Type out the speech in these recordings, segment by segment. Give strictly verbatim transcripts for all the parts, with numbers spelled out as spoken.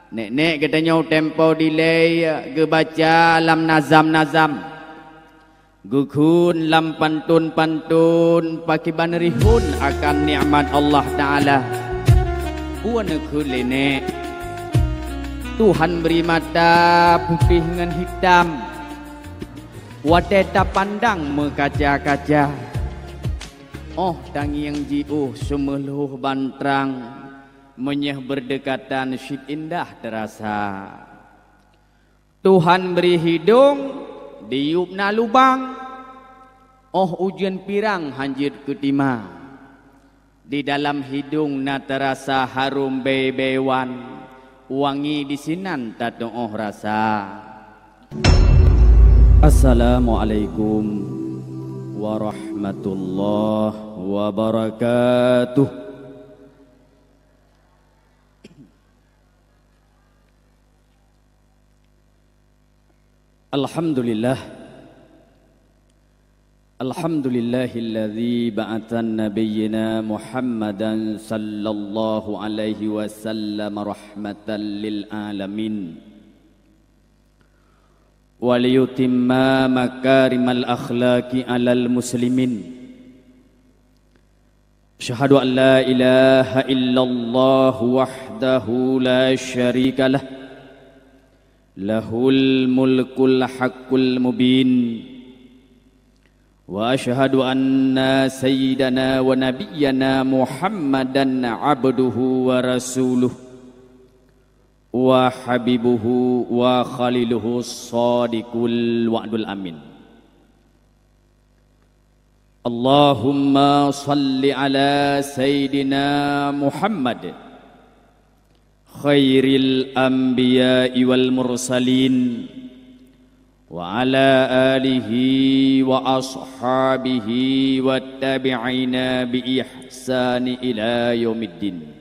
Nek-nek geutanyoe tempo dilée geubaca lam nazam-nazam, geukheun lam pantôn-pantôn pakiban rihon akan nikmat Allah Taala. Peue neukheun lé nek? Tuhan bri mata putéh ngon hitam, watée tapandang meukaca-kaca. Óh tangieng jiôh seumeulhoh ban trang, meunyoe beudekatan cit indah teurasa. Tuhan bri hidong, diyueb na lubang, óh ujeuen pirang hán jeuet keu tima. Di dalam hidong na teurasa harôm bée-bée wan, wangi disinan tatu'oh rasa. Assalamualaikum warahmatullahi wabarakatuh. Alhamdulillah. Alhamdulillahilladzi ba'atsa nabiyyana Muhammadan sallallahu alaihi wasallam rahmatan lil alamin. Wa liyutimma makarimal akhlaqi alal muslimin. Asyhadu an la ilaha illallah wahdahu la syarika lah. Lahul mulkul haqqul mubin. Wa asyhadu anna sayyidana wa nabiyyana Muhammadan abduhu wa rasuluh. Wa habibuhu wa khaliluhu shadiqul wa'dul amin. Allahumma shalli ala Sayyidina Muhammad, khairil anbiya'i wal mursalin, wa ala alihi wa ashabihi wat tabi'ina bi ihsani ila yaumiddin.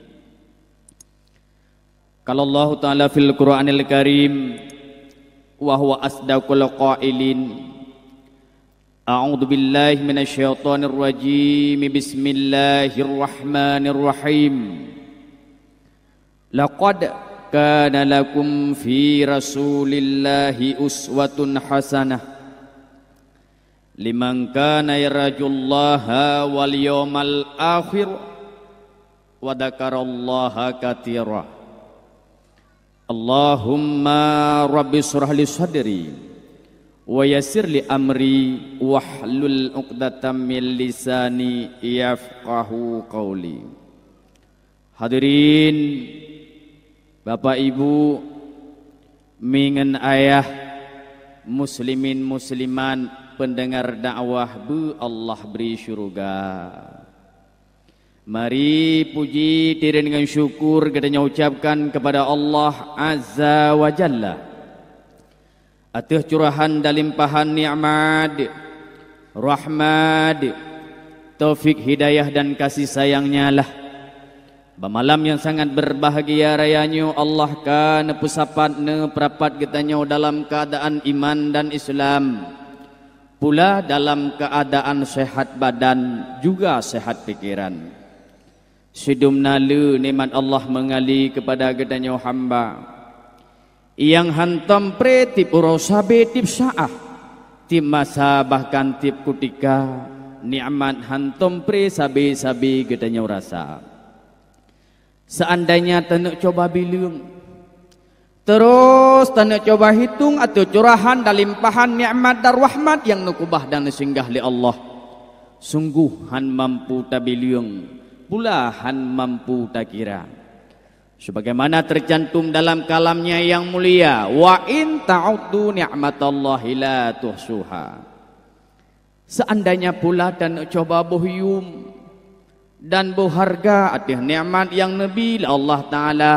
Qala Allahu Ta'ala fil Qur'anil Karim, wa huwa asdaqul qailin. A'udzu billahi minasy syaithanir rajim. Bismillahirrahmanirrahim. Laqad kana lakum fi Rasulillahi uswatun hasanah. Liman kana yarjullaha wal yaumal akhir wa dzakarallaha katsira. Allahumma rabbi shrah li sadri wa yassir li amri wahlul 'uqdatam min lisani yafqahu qauli. Hadirin, Bapak Ibu, mi ngon ayah, muslimin muslimat, pendengar dakwah beu Allah bri syuruga. Mari puji, tiren ngon syukur geutanyoe ucapkan kepada Allah Azza wa Jalla ateueh curahan dan limpahan nikmat, rahmat, taufik hidayah dan kasih sayang-Nya lah. Bak malam nyang sangat berbahagia raya nyoe, Allah ka neupeusapat, neupeurapat geutanyoe dalam keuadaan iman dan Islam, pula dalam keuadaan sehat badan juga sehat pikeran. Sidum na le nikmat Allah meungalie keupada geutanyoe hamba nyang hántom pré tieb uroe sabe, tieb saát, tieb masa, bahkan tieb kutika, nikmat hántom pré sabe-sabe geutanyoe rasa. Seandainya taneuk cuba bileueng, terus taneuk cuba hitong ateueh curahan dan limpahan nikmat dan rahmat nyang neukeubah dan neusinggah lé Allah, sunggoh hán mampu tabileueng, pula hán mampu takira. Sebagaimana tercantum dalam kalam-Nya nyang mulia, "Wa in ta'uddu ni'matallahi la tuhsuha." Seandainya pula taneuk cuba boh yum dan boh hareuga ateueh nikmat nyang neubi lé Allah Taala,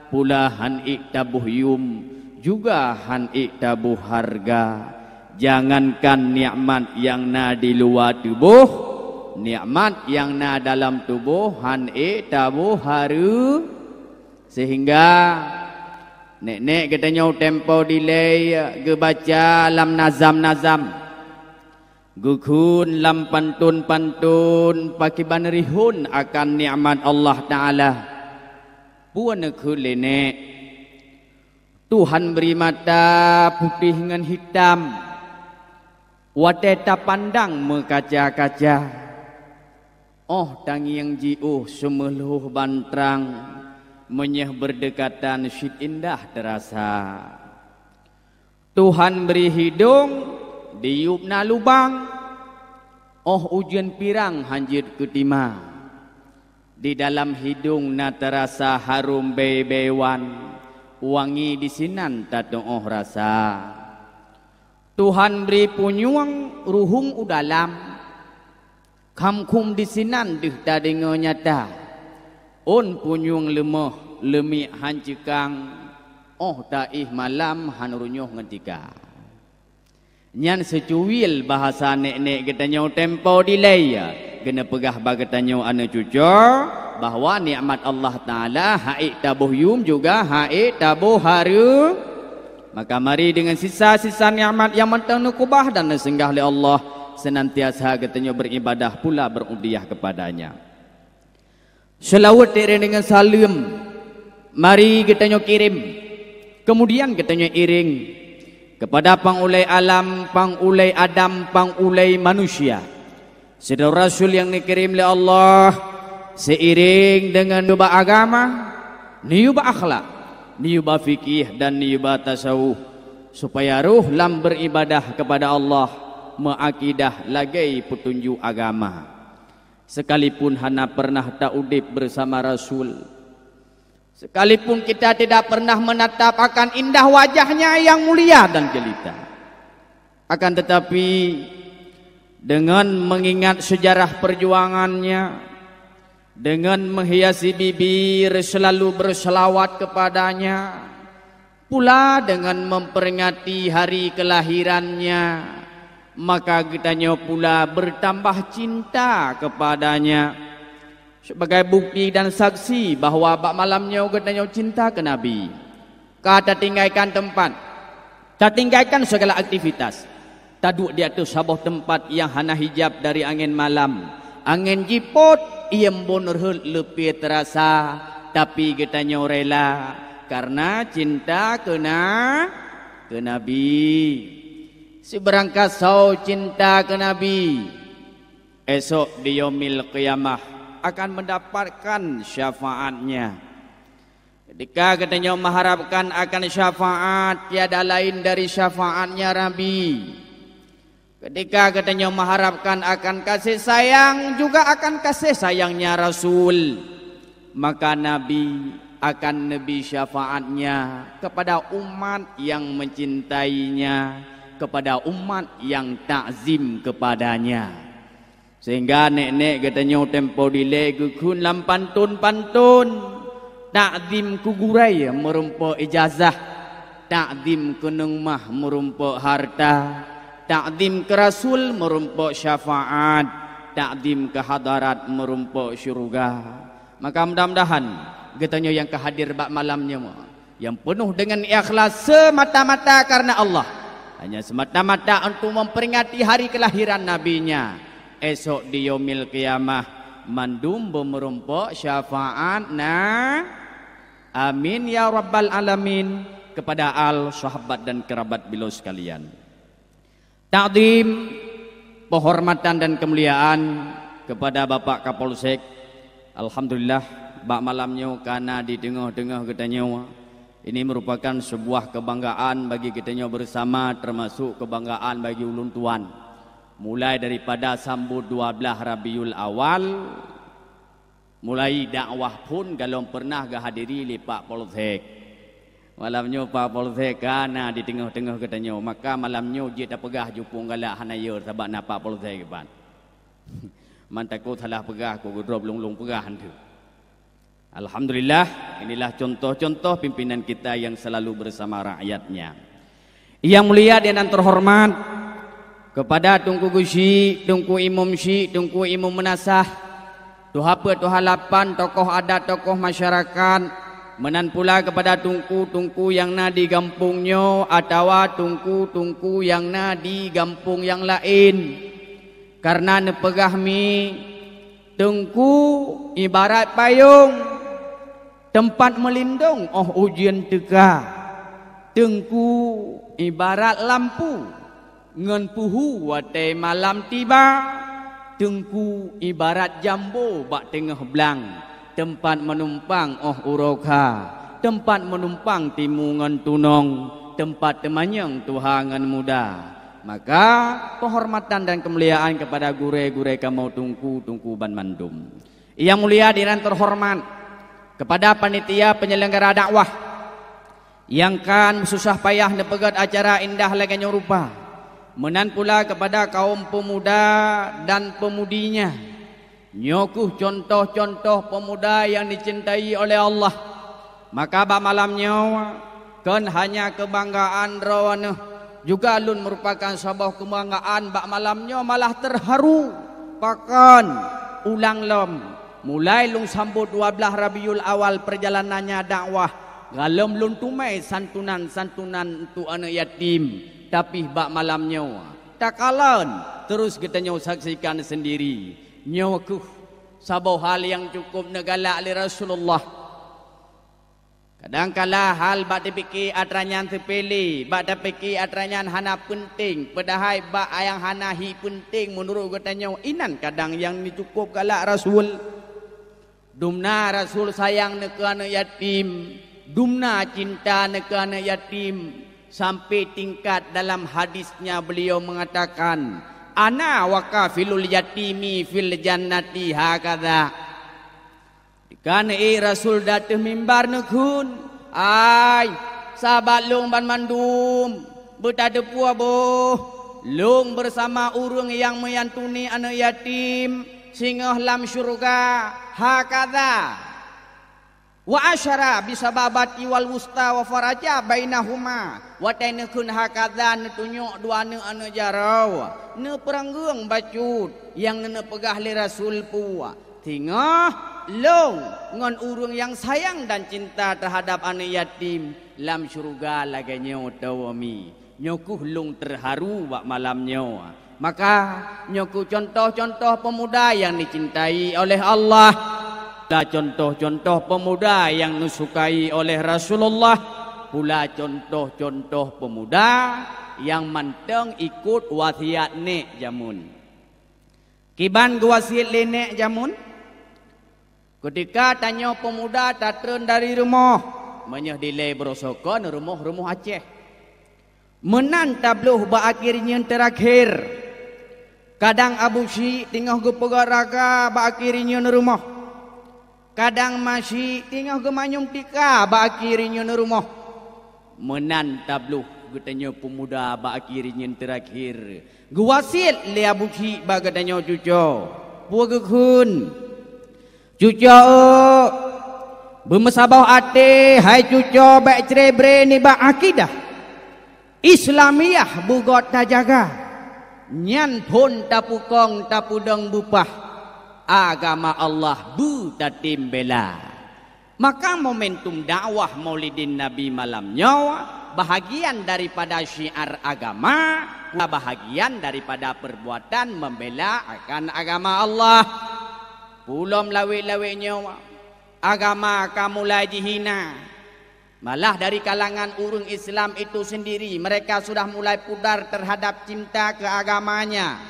pula hán ék taboh yum, juga hán ék taboh hareuga. Jangankan nikmat nyang na di luwa tuboh, nikmat nyang na dalam tuboh hán ék taboh hareu-, sehingga nek-nek geutanyoe tempo dilée geubaca lam nazam-nazam, geukheun lam pantôn-pantôn pakiban rihon akan nikmat Allah Taala. Peue neukheun lé nek? Tuhan bri mata putéh ngon hitam, watée tapandang meukaca-kaca. Óh tangieng jiôh seumeulhoh bantrang, meunyoe beudekatan cit indah teurasa. Tuhan bri hidong, diyueb na lubang, óh ujeuen pirang hán jeuet keu tima. Di dalam hidong na teurasa harôm bée-bée wan, wangi disinan tatuoh rasa. Tuhan bri punyueng ruhueng u dalam, kham-khum disinan deuh tadeungoe nyata. Ôn punyueng leumoh, leumiek hán ceukang, óh taéh malam hán runoh ngon tika. Nyan seucuil bahasa nek-nek geutanyoe tempo dilée, ya, keuneuk peugah bak geutanyoe aneuk cucoe bahwa nikmat Allah Taala hak ék taboh yuem juga hak ék taboh hareuem. Maka mari deungon sisa-sisa nikmat nyang mantong neukeubah dan neusinggah lé Allah, senantiasa geutanyoe beuribadah pula berubudiah kepada-Nya. Seulaweuet tieb deungon saleuem mari geutanyoe kirém, keumudian geutanyoe iréng keupada pang ulée alam, pang ulée Adam, pang ulée manusia. Sidroe rasul nyang neukirém lé Allah, seiréng deungon neuyue bak agama, neuyue bak akhlak, neuyue bak fikih dan neuyue bak tasawuf, supaya roh lam beuribadah keupada Allah, meuakidah lagée peutunjuk agama. Sekalipun hana pernah taudeb bersama Rasul, sekalipun kita tidak pernah menatap akan indah wajahnya yang mulia dan jelita, akan tetapi, dengan mengingat sejarah perjuangannya, dengan menghiasi bibir selalu berselawat kepadanya, pula dengan memperingati hari kelahirannya, maka geutanyoe pula bertambah cinta kepadanya. Sebagai bukti dan saksi bahwa bak malam nyoe geutanyoe cinta keu Nabi, ka tatinggaikan teumpat, tatinggaikan segala aktivitas, taduek di ateueh saboh teumpat nyang hana hijab dari angén malam. Angén jipot, ié mbon rhot leupie teurasa, tapi geutanyoe rela kareuna cinta keu na-, keu Nabi. Sibeurangkat soe cinta keu Nabi, esok di Yaumil Qiyamah akan mendapatkan syafaatnya. Ketika geutanyoe mengharapkan akan syafaat tiada lain dari syafaatnya Nabi, ketika geutanyoe mengharapkan akan kasih sayang juga akan kasih sayangnya Rasul, maka Nabi akan neubri syafaatnya kepada umat yang mencintainya, kepada umat yang takzim kepadanya. Sehingga nek-nek geutanyoe tempo dilée geukheun lam pantôn-pantôn, takzim keu gurée meurumpok ijazah, takzim keu neumah meurumpok harta, takzim keu rasul meurumpok syafaat, takzim keu hadarat meurumpok syeuruga. Maka mudah-mudahan geutanyoe nyang ka hadir bak malam nyoe, nyang peunoh deungon ikhlas semata-mata karena Allah, hanya semata-mata untuk memperingati hari kelahiran Nabi-Nya, esok di Yaumil Qiyamah mandum beumeurumpok syafaat na. Amin ya rabbal alamin. Kepada al, sahabat dan kerabat beliau sekalian. Takzim, penghormatan dan kemuliaan kepada Bapak Kapolsek. Alhamdulillah, bak malam nyoe ka na di teungoh-teungoh geutanyoe. Ini merupakan sebuah kebanggaan bagi geutanyoe bersama, termasuk kebanggaan bagi ulôn tuan. Mulai daripada sambot dua belas Rabiul Awal, mulai dakwah phon golom pernah geuhadiri lé Pak Polsek. Malam nyoe Pak Polsek ka na di teungoh-teungoh geutanyoe, maka malam nyoe jeuet tapeugah jupông galak hana yo sabab na Pak Polsek kiban. Man takot salah peugah, ku geudrob lôn-lôn peugah antu. Alhamdulillah, inilah contoh-contoh pimpinan kita yang selalu bersama rakyatnya. Yang mulia dan terhormat kepada Teungku Geuchik, Teungku Imum Chik, Teungku Imum Meunasah, Tuha Peuet, Tuha Lapan, tokoh adat, tokoh masyarakat, meunan pula kepada teungku-teungku nyang na di gampông nyoe atawa teungku-teungku nyang na di gampông nyang laén. Kareuna neupeugah mi, teungku ibarat payong, teumpat meulindong óh ujeuen teuka. Teungku ibarat lampu ngon puhu watée malam tiba, teungku ibarat jambo bak teungoh blang, teumpat meunumpang óh uroe kha, teumpat meunumpang timu ngon tunong, teumpat teumanyong tuha ngon muda. Maka, penghormatan dan keumuliaan kepada gurée-gurée kamoe teungku-teungku banmandum. Yang mulia dan terhormat kepada panitia penyelenggara dakwah nyang kan susah payah neupeugét acara indah lagée nyoe rupa, meunan pula kepada kaum pemuda dan pemudinya. Nyoe kheueh contoh-contoh pemuda nyang dicintai oleh Allah. Maka bak malam nyoe, kon hanya keubanggaan droeneuh, juga lôn meurupakan saboh keubanggaan bak malam nyoe, malah teuharu. Pakon? Ulang lom, mulai lôn sambot dua blaih Rabiul Awal peujalanannya dakwah, galom lôn teumé santunan-santunan untuk aneuëk yatim. Tapi bak malam nyoe, takalon, terus geutanyoe saksikan sendiri. Nyoe kheueh saboh hal nyang cukup neugalak lé Rasulullah. Kadang kala hal bak tapike atra nyan seupele, bak tapike atra nyan hana peunteng, padahai bak nyang hana hi peunteng meunurot geutanyoe, inan kadang nyang neucukup galak Rasul. Dumna Rasul sayang neuh keu aneuëk yatim, dumna cinta neuh keu aneuëk yatim, sampai tingkat dalam hadisnya beliau mengatakan, "Ana wa kafilul yatimi fil jannati hakadha." Dikheun ék Rasul di ateueh mimbar neukheun, "Ai, sahabat lôn banmandum, beutateupeu boh, lôn beusama ureuëng nyang meuyantuni aneuëk yatim singoh lam syeuruga, hakadha." Wa asyara bisababati wal wusta wa faraja bainahuma. Watée neukheun hakadha neutunyok dua aneuëk-aneuëk jaroe, neupeuranggeung bacut nyang neupeugah lé Rasul peue. Singoh lôn ngon ureuëng nyang sayang dan cinta teuhadab aneuëk yatim lam syeuruga lagée nyoe tawömi. Nyoe kheueh lôn teuharu bak malam nyoe. Maka, nyoe kheueh contoh-contoh peumuda nyang dicintai oleh Allah, pula contoh-contoh peumuda nyang neusukai oleh Rasulullah, pula contoh-contoh peumuda nyang mantong ikot wasiat nék jameun. Kiban geuwasiet lé nék jameun? Keutika tanyoe peumuda tatreun dari rumoh, meunyoe dilée beurosoe kon rumoh-rumoh Aceh. Meunan tabloh bak akhé reunyeun teurakhér. Kadang Abu Syik teungoh geupeugét raga bak akhé reunyeun rumoh. Kadang Ma Syik teungoh geumanyum tika bak akhé reunyeun rumoh. Meunan tabloh geutanyoe peumuda bak akhé reunyeun teurakhér. Geuwasiet lé Abu Syik bak geutanyoe cucoe. Peue geukheun? Cucoe, beumeusaboh até, hai cucoe, bék cre-bre nibak akidah Islamiyah beugét tajaga. Nyan phon tapeukong tapeudong beupah, agama Allah beutatem bela. Maka momentum dakwah Maulidin Nabi malam nyoe bahagian daripada syiar agama, bahagian daripada perbuatan membela akan agama Allah. Pulom lawét-lawét nyoe, agama ka mulai jihina. Malah dari kalangan ureuëng Islam itu sendiri, mereka sudah mulai pudar terhadap cinta ke agamanya.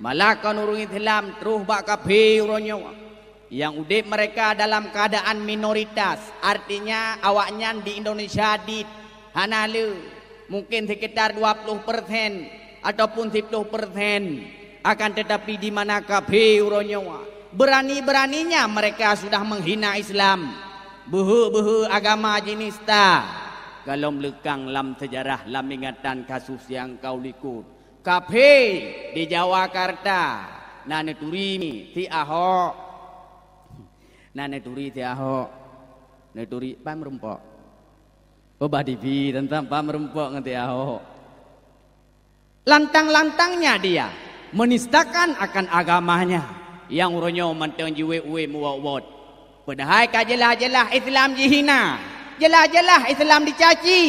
Malah kon ureuëng Islam troh bak kafé uroe nyoe. Nyang udeb mereka dalam keadaan minoritas, artinya awaknyan di Indonesia dit hana le, mungkin sekitar dua puluh persen ataupun siplôh persen. Akan tetapi di mana kafé uroe nyoe, berani-beraninya mereka sudah menghina Islam, beuhe-beuhe agama jinista. Golom leukang lam seujarah lam ingatan kasus nyang ka u likot. Kafé di Jawakarta na neuturi si Ahok. Na neuturi si Ahok. Neuturi Pak Meurumpok. Ubah T V teuntang Pak Meurumpok ngon si Ahok. Lantang-lantangnya dia menistakan akan agamanya nyang uroe nyoe mantong jiwét-wét meuwot-wot. Padahai ka jeulaih-jeulaih Islam jihina, jeulaih-jeulaih Islam dicaci.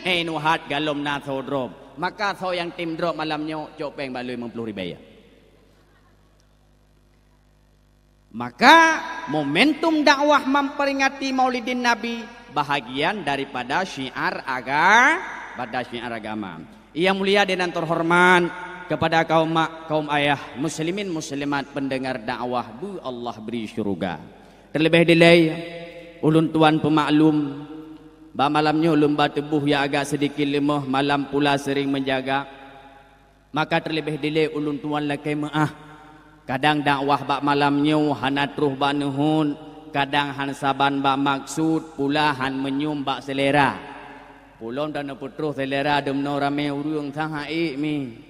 Eh, nuhat golom na soe drop. Maka soe nyang tem drop malam nyoe cok péng bak lhèe ploh ribèe. Maka, momentum dakwah memperingati Maulidin Nabi bahagian daripada syiar aga-, pada syiar agama. Yang mulia dan terhormat kepada kaum mak, kaum ayah, muslimin muslimat, pendengar dakwah bu Allah beri syurga. Terlebih dilée, ulôn tuan peumaklum, bak malam nyoe lôn ba tuboh nyang agak sedikit leumoh, malam pula sering menjaga. Maka terlebih dilée ulôn tuan lakée meuáh. Kadang dakwah bak malam nyoe hana troh bak neuhon, kadang hán saban bak maksud, pula hán meunyoe bak seulera. Ulôn dan neupeutroh seulera dumnoe ramé ureuëng sang hak ék mi.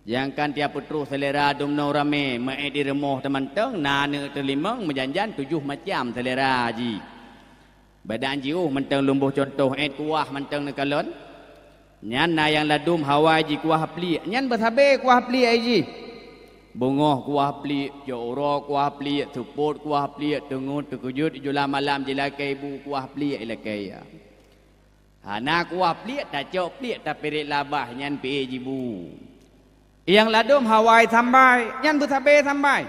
Nyang kan tiap peutroh seulera dumnoe ramé, meuék di rumoh teumantong na aneuk teulimong meujan-jan tujoh macam seulera jih. Bak dan jiôh mantong lôn boh cuntoh, ék kuah mantong neukalon. Nyan na nyang ladôm hawa jikuah pliek, nyan beusabé kuah pliek jih. Beungoh kuah pliek, cot uroe kuah pliek, seupôt kuah pliek, teungeut teukeujot ijula malam jilakée bu kuah pliek ilakée. Hana kuah pliek, tacok pliek tapirit labah, nyan pih jibu. Nyang ladôm hawa sambai, nyan beusabé sambai.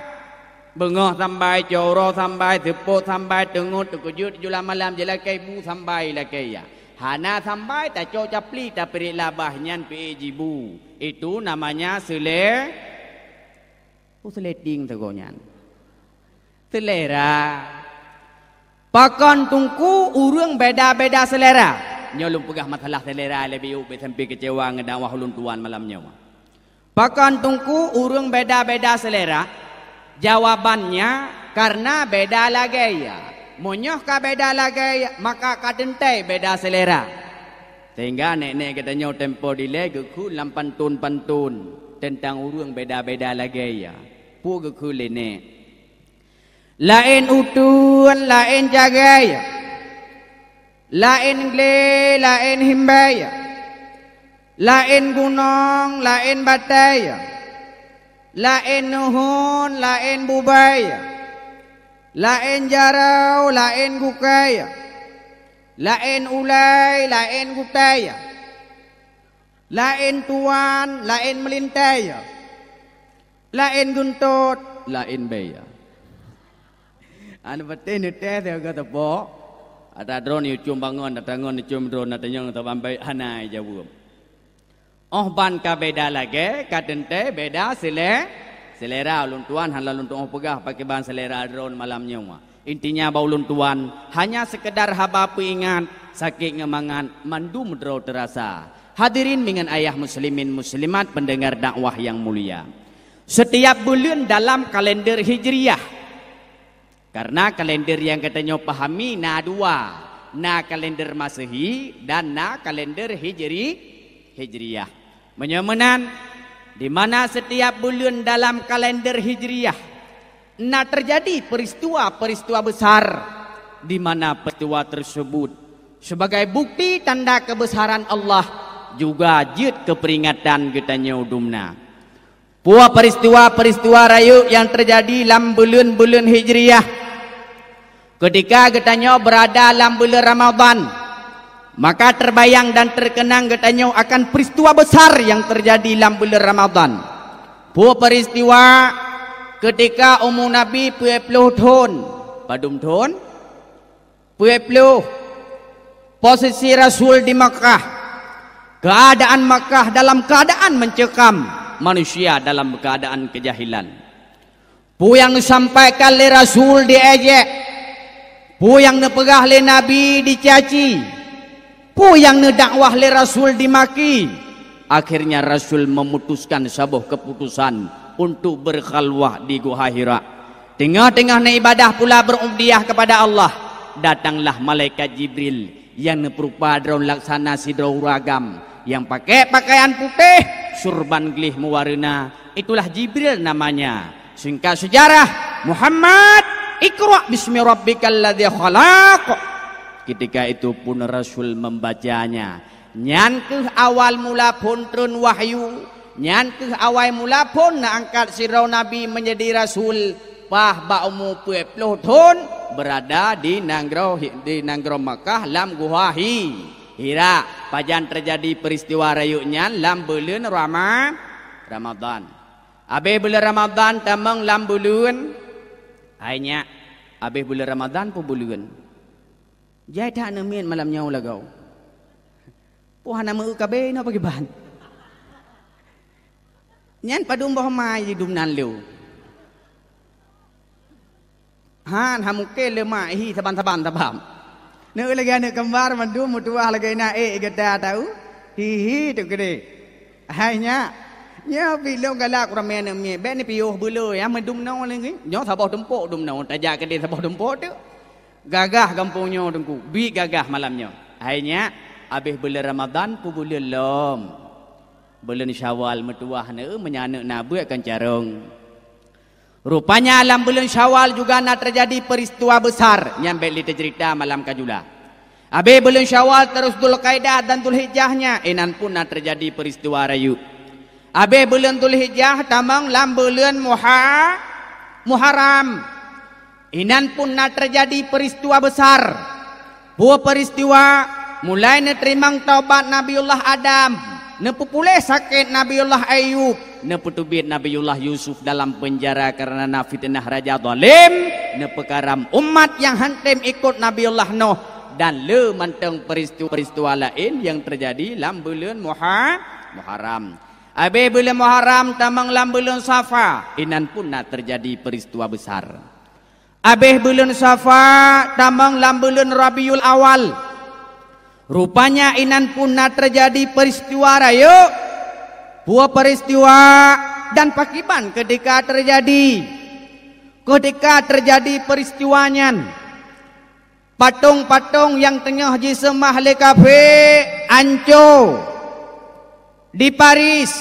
Beungoh sambai, cot uroe sambai, seupôt sambai, teungeut teukeujot ijula malam jilakée bu sambai lakée. Hana sambai, tacok capli tapirit labah, nyan pih jibu. Itu namanya seule-, oh, seuleting teungoh nyan. Seulera. Pakon teungku ureuëng beda-beda seulera? Nyoe lôn peugah masalah seulera leubeh yôh bék sampai keucewa ngon dakwah ulôn tuan malam nyoe. Pakon teungku ureuëng beda-beda seulera? Jawabannya, karena beda lagée. Meunyoe ka beda lagée, maka ka teuntée beda seulera. Sehingga nék-nék geutanyoe tempo dilée geukheun lam pantôn-pantôn teuntang ureuëng beda-beda lagée. Peue geukheun lé nék? Laén uteuen, laén cagée, laén glé, laén himbée, laén gunong, laén batée, laén nuhon, laén bubée, laén jaroe, laén gukée, laén ulée, laén gutée, laén tuan, laén meulintée, laén guntot, laén bée. An patéh neutéh teuga teupok. Ata droe neucom bangon, ata ngon neucom droe, na tanyong tabambée hana jaweueb. Óh ban ka beda lagée, ka teuntée beda seule-, seulera ulôn tuan hana lôn tuoh peugah pakriban seulera droe malam nyoe. Intinya bak ulôn tuan, hanya sekedar haba peuingat, sakét ngon mangat, mandum droe teurasa. Hadirin ngon ayah muslimin muslimat pendengar dakwah yang mulia. Setiap buleuen dalam kalender Hijriah. Karena kalender nyang geutanyoe pahami na dua, na kalender Masehi dan na kalender Hijri-, Hijriah. Meunyoe meunan, di mana setiap buleuen dalam kalender Hijriah na terjadi peristiwa-peristiwa besar, di mana peristiwa tersebut sebagai bukti tanda kebesaran Allah juga jeuet keu peuringatan geutanyoe dumna. Peue peristiwa-peristiwa rayeuk nyang terjadi lam buleuen-buleuen Hijriah? Ketika geutanyoe beurada lam buleuen Ramadhan, maka terbayang dan terkenang geutanyoe akan peristiwa besar nyang terjadi lam buleuen Ramadhan. Peue peristiwa? Ketika umu Nabi peuet ploh thon. Padum thon? Peuet ploh. Posisi Rasul di Makkah. Keadaan Makkah dalam keadaan mencekam, manusia dalam keadaan kejahilan. Peue nyang neusampaikan lé Rasul diejek, peue nyang neupeugah lé Nabi dicaci, peue nyang neudakwah lé Rasul dimaki. Akhirnya Rasul memutuskan saboh keputusan untuk berkhalwah di Guha Hira. Teungoh-teungoh neuibadah pula berubudiah kepada Allah, datanglah malaikat Jibril nyang neupeurupa droe laksana sidroe ureuëng agam, nyang pakai pakaian putéh, surban gleh meuwareuna. Itulah Jibril namanya. Singkat sejarah, "Muhammad, iqra bismi rabbikal ladzi khalaq." Ketika itu pun Rasul membacanya. Nyan kheueh awal mula phon treun wahyu, nyan kheueh awai mula phon neuangkat sidroe nabi menjadi rasul, paih bak umu peuet ploh thon, beurada di nanggroe, di nanggroe Makkah lam guha Hi-, Hira. Pajan teujadi peuristiwa rayeuk nyan? Lam buleuen Rama-, Ramadhan. Abéh buleuen Ramadhan tamong lam buleuen, hai nyak, abéh buleuen Ramadhan peue buleuen? Jai that aneuk miet malam nyoe lagoe. Peue hana meu-eu kabeh inoe pakriban? Nyan padum boh ma jidum nan lé. Han, han mungken lé mak hi saban-saban sabab. Neu lagèe aneuk kembar mandum meutuah lagèe na ék gata tau. Hi, hi, tu keudeh. Hai nyak. Nyoe pih lôn galak ramé aneuk miet. Bèk neupiôh beuleu nyang meudum noe lagèe. Nyoe saboh tumpok dum noe. Tajak keudeh saboh tumpok tu. Gagah gampông nyoe Teungku. Biet gagah malam nyoe. Hai nyak, abéh buleuen Ramadan peue buleuen lom. Buleuen Syawal meutuah neu meunyan aneuk na beuet kan carông. Rupanya lam buleuen Syawal juga na teujadi peuristiwa beusar nyang bèk lé teuceurita malam ka jula. Abéh buleuen Syawal terus Dzulqaidah dan Dzulhijjah nyan, inan pun na teujadi peuristiwa rayeuk. Abéh buleuen Dzulhijjah tamong lam buleuen Muha-, Muharram. Inan pun na teujadi peuristiwa beusar. Peue peuristiwa? Mulai neuteurimong taubat Nabiullah Adam, neupeupuléh sakét Nabiullah Ayub, neupeuteubiet Nabiullah Yusuf dalam peunjara kareuna na fiteunah raja zalém, neupeukaram umat nyang han tem ikot Nabiullah Nuh, dan le mantong peuristiwa-peuristiwa laén nyang teujadi lam buleuen Muha-, Muharram. Abéh buleuen Muharram tamong lam buleuen Safa, inan pun na teujadi peuristiwa beusar. Abéh buleuen Safa tamong lam buleuen Rabiul Awal. Rupanya inan pun na teujadi peuristiwa rayeuk. Peue peuristiwa dan pakriban keutika teujadi? Keutika teujadi peuristiwa nyan, patong-patong nyang teungoh jiseumah lé kafé anco. Di Paris,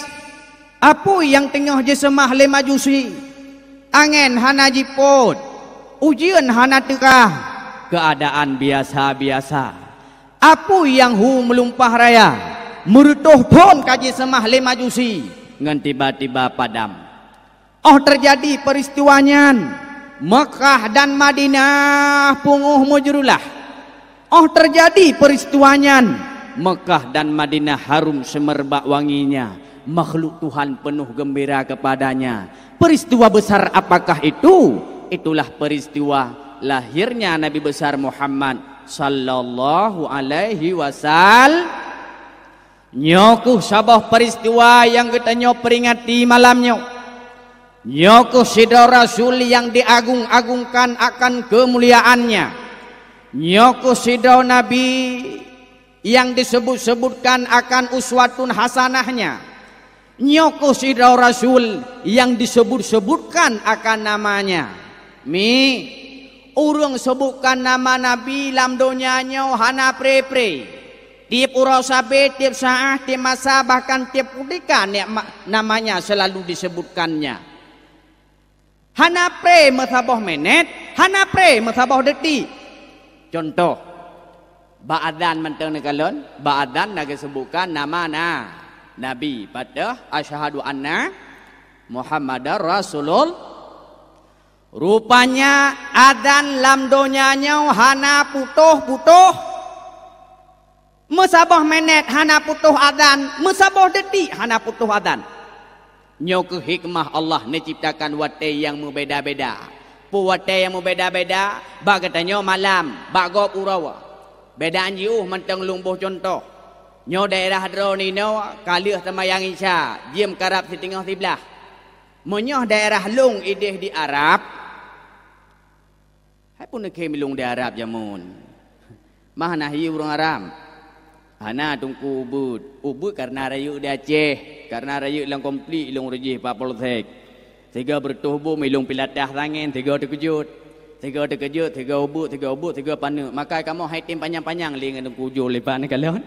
apui nyang teungoh jiseumah lé Majusi, angén hana jipôt, ujeuen hana teuka, keuadaan biasa-biasa. Apui nyang hu meulumpah raya, meureutoh thon ka jiseumah lé Majusi, ngon tiba-tiba padam. Óh teujadi peuristiwa nyan, Meukah dan Madinah pungoh meujeureulah. Óh teujadi peuristiwa nyan, Meukah dan Madinah harum seumeubak wanginya, makhluk Tuhan peunoh geumbira keupadanya. Peuristiwa beusar apakah itu? Itulah peuristiwa lahirnya Nabi Beusar Muhammad sallallahu alaihi wasal-, Nyoe kheueh saboh peuristiwa nyang geutanyoe peuringati malam nyoe. Nyoe kheueh sidroe rasul nyang diagong-agongkan akan keumuliaannya. Nyoe kheueh sidroe nabi nyang diseubut-seubutkan akan uswatun hasanahnya. Nyoe kheueh sidroe rasul nyang diseubut-seubutkan akan namanya. Mi, ureuëng seubutkan nama nabi lam donya nyoe hana pré-pré. Tieb uroe sabe, tieb saát, tieb masa, bahkan tieb keutika nikma-, namanya selalu diseubutkannya. Hana pré meusaboh minét, hana pré meusaboh detik. Cuntoh, bak azan mantong neukalon, bak azan na geuseubutkan nama na-, Nabi, pat teuh, "Asyhadu anna Muhammadar Rasulul-." Rupanya azan lam donya nyoe hana putôh-putôh. Meusaboh minét hana putôh azan, meusaboh detik hana putôh azan. Nyoe kheueh hikmah Allah neuciptakan watée nyang meubeda-beda. Peue watée nyang meubeda-beda? Bak geutanyoe malam, bak gob uroe. Beda jiôh mantong lôn boh cuntoh. Nyoe daerah droeneuh inoe ka lheueh seumayang Isya, jeuem karab siteungoh siblaih. Meunyoe daerah lôn idéh di Arab, hai peue neukhém ilôn di Arab jameun? Mah na hi ureuëng Arab? Hana, Teungku, ubeuet. Ubeuet kareuna rayeuk di Aceh, kareuna rayeuk lam konflik ilôn reujih bak polsek. Sigoe beureutoh bom ilôn pilatah sangén, sigoe teukeujot. Sigoe teukeujot, sigoe ubeuet, sigoe ubeuet, sigoe paneuk. Maka kamoe hai tem panyang-panyang lé ngon Teungku Jul iban kalon.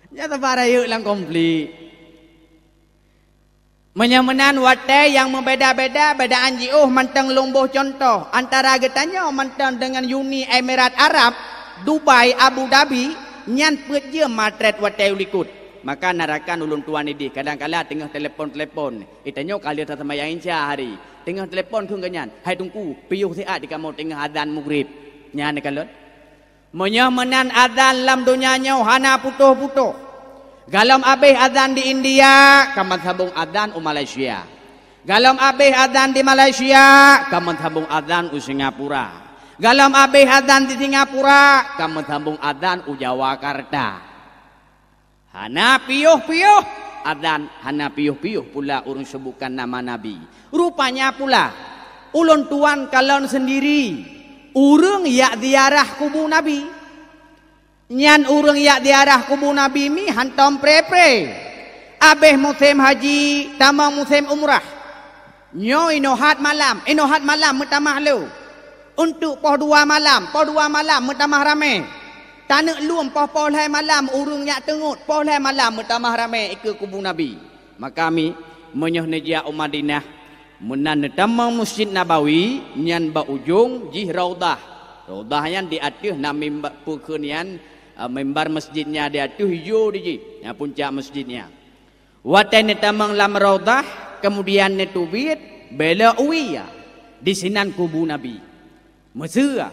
Nyan sabab rayeuk lam konflik. Meunyoe meunan watée nyang meubeda-beda, bedaan jiôh mantong lôn boh cuntoh antara geutanyoe mantong deungon Uni Emirat Arab, Dubai, Abu Dhabi, nyan peuet jeuem matrét watée u likot. Maka na rakan ulôn tuan idéh, kadang kala teungoh telepon-telepon, "Eh, tanyoe ka lheueh taseumayang Isya hari." Teungoh telepon kheun geuhnyan, "Hai Teungku, piôh siat di kamoe teungoh azan Maghrib." Nyan neukalon. Meunyoe meunan azan lam donya nyoe hana putôh-putôh. Galom abéh azan di India, ka meusambong azan u Malaysia. Galom abéh azan di Malaysia, ka meusambong azan u Singapura. Galom abéh azan di Singapura, ka meusambong azan u Jawakarta. Hana piôh-piôh azan, hana piôh-piôh pula ureuëng seubutkan nama Nabi. Rupanya pula, ulôn tuan kalon seundiri ureuëng jak ziarah kubu Nabi. Nyan ureuëng jak ziarah kubu Nabi mi hantom pré-pré. Abéh musém haji, tamong musém umrah. Nyoe inoe that malam, inoe that malam meutamah lé. Untuk poh dua malam, poh dua malam meutamah ramé. Taneuk lom poh-poh lhée malam ureuëng jak teungeut, poh lhée malam meutamah ramé ikeue kubu Nabi. Maka mi, meunyoe neujak u Madinah, meunan neutamong Masjid Nabawi, nyan bak ujong jih Raudhah. Raudhah nyan di ateueh na mimba-, peue kheun nyan, eh, mimbar masjid nyan di ateueh ijo di jih, nyan puncak masjid nyan. Watée neutamong lam Raudhah, keumudian neuteubiet, belok u ie, disinan kubu Nabi. Meuseu.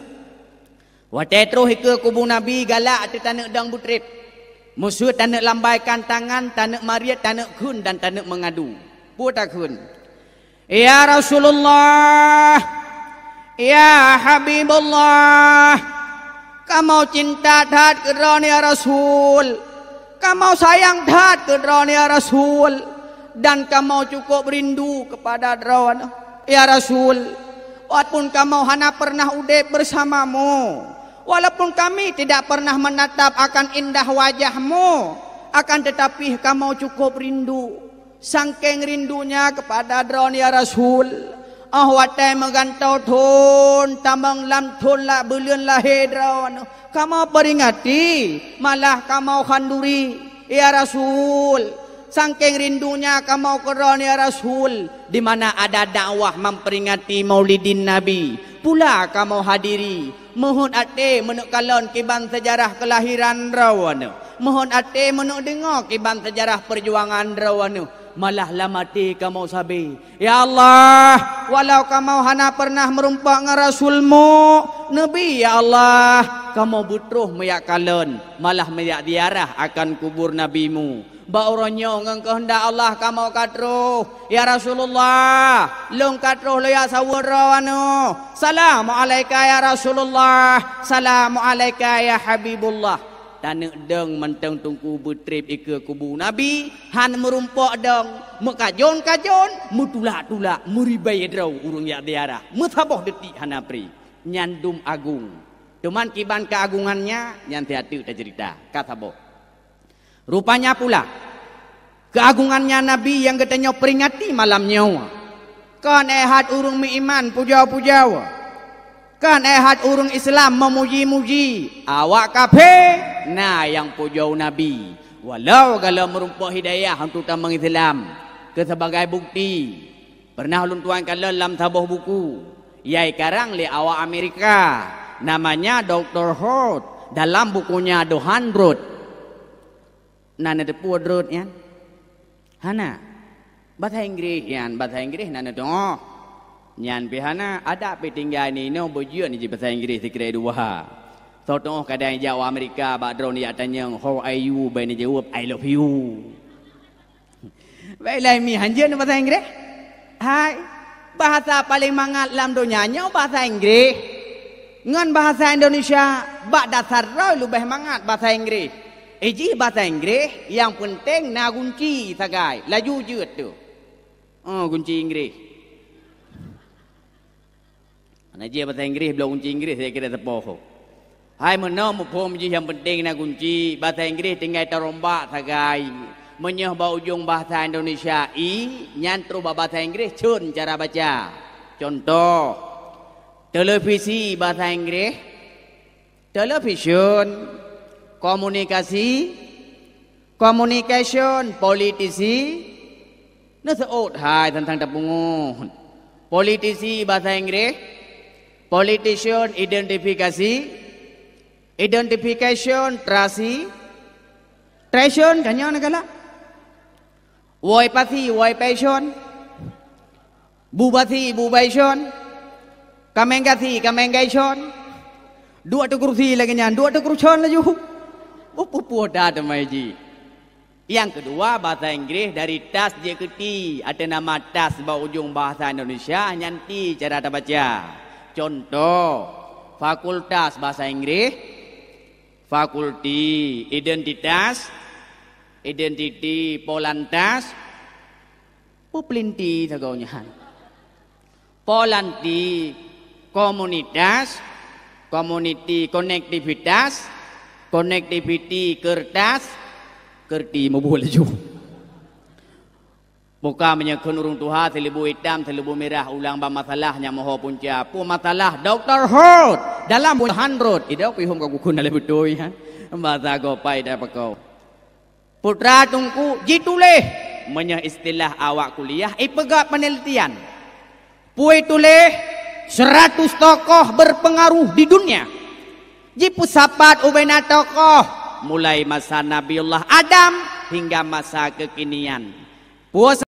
Watée troh ikeue kubu Nabi galak teuh taneuk dong beutreb. Meuseu taneuk lambaikan tangan, taneuk mariet, taneuk kheun dan taneuk meungadu. Peue takheun? Ya Rasulullah, ya Habibullah, kamoe cinta that keu droeneuh ya Rasul. Kamoe sayang that keu droeneuh ya Rasul, dan kamoe cukup rindu kepada droeneuh ya Rasul. Walaupun kamoe hana pernah udeb bersamamu, walaupun kami tidak pernah menatap akan indah wajahmu, akan tetapi kamoe cukup rindu. Sangkeng rindunya kepada droeneuh ya Rasul, óh watée meugantoe thon tamong lam thon la-, buleuen lahé droeneuh, kamoe peringati, malah kamoe khanduri, ya Rasul. Sangkeng rindunya kamoe keu droeneuh ya Rasul, di mana ada dakwah memperingati Maulidin Nabi, pula kamoe hadiri. Meuheuet até meuneuk kalon kiban seujarah keulahiran droeneuh. Meuheuet até meuneuk deungoe kiban seujarah peujuangan droeneuh. Malah lam até kamoe sabe, "Ya Allah, walau kamoe hana pernah meurumpok ngon Rasul-Mu, Nabi, ya Allah, kamoe beutroh meujak kalon, malah meujak ziarah akan kubur Nabi-Mu." Bak uroe nyoe ngon keuheundak Allah kamoe ka troh. Ya Rasulullah, lôn ka troh lôn jak saweue droeneuh. Salamu alaika ya Rasulullah. Salamu alaika ya Habibullah. Taneuk dong mantong teungku beutreb ikeue kubu Nabi, han meurumpok dong, meukajon-kajon, meutulak-tulak, meuribée droe ureuëng jak ziarah, meusaboh detik hana pri. Nyan dum agong. Teuma kiban keuagongannya, nyan siat teuk taceurita, ka saboh. Rupanya pula, keuagongannya Nabi nyang geutanyoe peuringati malam nyoe, kon éh that ureuëng meuiman pujoe-pujoe, kon éh that ureuëng Islam meumuji-muji, awak kafé na nyang pujoe Nabi. Walau galom meurumpok hidayah untuk tamong Islam, keu sebagai bukti, pernah ulôn tuan kalon lam saboh buku, nyang ikarang lé awak Amerika, namanya Doktor Hort, dalam bukunya The Hundred. Na neuteupeue droe nyan? Hana. Basa Inggréh nyan, basa Inggréh na neudeungoe. Nyan pih hana, adak pih tinggai ninoe beujeuet jih basa Inggréh sikrek dua. Soe teungoh kadang jak u Amerika bak droe jak tanyong, "How are you?" Bai neujaweueb, "I love you." Bai lé mi hanjeut basa Inggréh. Hai, bahasa paleng mangat lam donya nyoe bahasa Inggréh. Ngon bahasa Indonesia, bak dasar droe leubeh mangat bahasa Inggréh. Eh, jih bahasa Inggréh, nyang peunteng na gunci sagai, laju jeuet tu. Oh, gunci Inggréh. Hana jih bahasa Inggréh, bloe gunci Inggréh, saya kira teupeu. Hai meunoe muphom jih nyang peunteng na gunci, bahasa Inggréh tinggai tarombak sagai. Meunyoe bak ujong bahasa Indonesia i, nyan troh bak bahasa Inggréh cun cara baca. Contoh, televisi bahasa Inggréh, television, komunikasi, communication, politisi, neuseuôt hai teuntang tapeungeuet. Politisi bahasa Inggréh, politician identifikasi, identification trasi, tration ka nyoe neugalak. Woi pasi, woi passion. Bu basi, bu passion. Kameng gasi, kameng gaishon. Duek teuh kursi lagée nyan, duek teuh kurson laju. Beupupuh that teuma jih. Nyang keudua, bahasa Inggréh dari tas jeuet keu ti, ateueh nama tas bak ujong bahasa Indonesia nyan ti cara tabaca. Contoh, Fakultas bahasa Inggris, faculty, identitas, identity, polantas, pepelinti sagoe nyan. Polanti, komunitas, community, konektivitas, connectivity, kertas, kerti mubuh laju. Buka meunyoe kheun ureuëng tuha, seuleubeu itam, seuleubeu mirah, ulang ba masalah nyang moho punca. Peue masalah? Doktor Hot dalam buhan rot. Idok pihom ka kukun dalam beutôi, ha. Bahasa gopai dah pakau. Putra Teungku jituléh, meunyoe istilah awak kuliah, ipeugah penelitian. Peue tuléh, seratus tokoh berpengaruh di dunia. Jipeusapat ubena tokoh, mulai masa Nabiullah Adam hingga masa kekinian. Peue